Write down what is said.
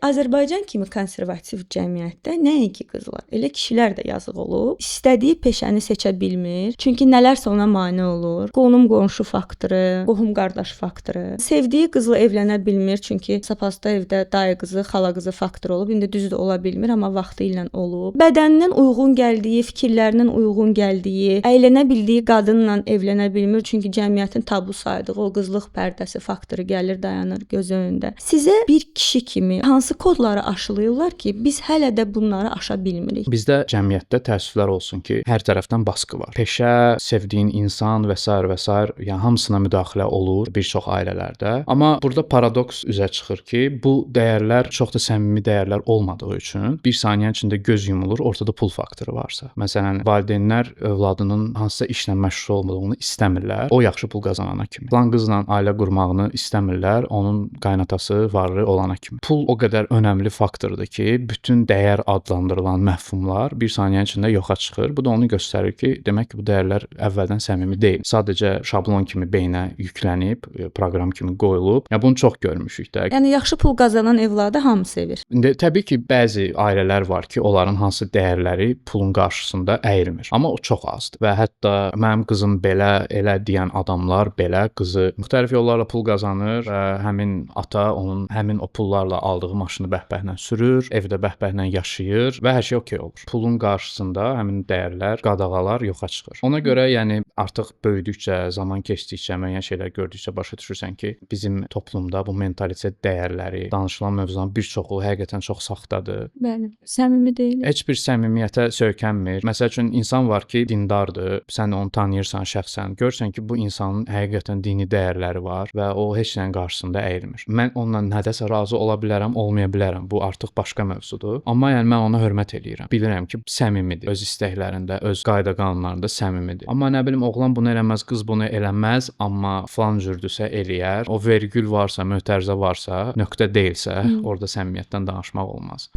Azərbaycan kimi konservativ cəmiyyətdə nəinki qızlar, elə kişilər də yazıq olub, istədiyi peşəni seçə bilmir. Çünki nələrsə ona mane olur. Qonum-qonşu faktoru, qohum-qardaş faktoru. Sevdiyi qızla evlənə bilmir, çünki sapasda evdə dayı qızı, xala qızı faktoru olub. İndi düzdür, ola bilmir, amma vaxtı ilə olub. Bədəninin uyğun gəldiyi, fikirlərinin uyğun gəldiyi, əylənə bildiyi qadınla evlənə bilmir, çünki cəmiyyətin tabu saydığı o qızlıq pərdəsi faktoru gəlir, dayanır göz önündə. Sizə bir kişi kimi hansı kodları aşılayırlar ki, biz hələ də bunları aşa bilmirik? Bizdə cəmiyyətdə təəssüflər olsun ki, hər tərəfdən baskı var. Peşə, sevdiyin insan və sair və sair, yəni hamısına müdaxilə olur bir çox ailələrdə. Amma burada paradoks üzə çıxır ki, bu dəyərlər çox da səmimi dəyərlər olmadığı üçün bir saniyənin içində göz yumulur, ortada pul faktoru varsa. Məsələn, valideynlər övladının hansısa işlə məşğul olmadığını istəmirlər, o yaxşı pul qazanana kimi. Filan qızla ailə qurmağını istəmirlər, onun qaynatası varlı olana kimi. Pul o qədər önəmli faktordur ki, bütün dəyər adlandırılan məfhumlar bir saniyənin içində yoxa çıxır. Bu da onu göstərir ki, demək ki, bu dəyərlər əvvəldən səmimi deyil. Sadəcə şablon kimi beynə yüklənib, proqram kimi qoyulub. Ya bunu çox görmüşük də. Yəni yaxşı pul qazanan evladı hamı sevir. İndi təbii ki, bəzi ailələr var ki, onların hansı dəyərləri pulun qarşısında əyilmir. Amma o çox azdır və hətta mənim qızım belə elə deyən adamlar belə qızı müxtəlif yollarla pul qazanır və həmin ata onun həmin o pullarla aldığı maşını bəhbəhlə sürür, evdə bəhbəhlə yaşayır və hər şey okey olur. Pulun qarşısında həmin dəyərlər, qadağalar yoxa çıxır. Ona görə yəni artıq böyüdükcə, zaman keçdikcə, müəyyən şeylər gördükcə başa düşürsən ki, bizim toplumda bu mentalitet dəyərləri, danışılan mövzuların bir çoxu həqiqətən çox saxtadır. Bəli, səmimi deyil. Heç bir səmimiyyətə söykənmir. Məsəl üçün insan var ki, dindardır, sən onu tanıyırsan şəxsən, görürsən ki, bu insanın həqiqətən dini dəyərləri var və o heç nəyin qarşısında əyilmir. Mən onunla nədəsə razı ola bilərəm, olmaya bilərəm. Bu artıq başqa mövzudur. Amma yəni mən ona hörmət eləyirəm. Bilirəm ki, səmimidir. Öz istəklərində, öz qayda qanunlarında səmimidir. Amma nə bilim oğlan bunu eləməz, qız bunu eləməz, amma filan cürdürsə eləyər. O vergül varsa, mötərizə varsa, nöqtə deyilsə, orada səmimiyyətdən danışmaq olmaz.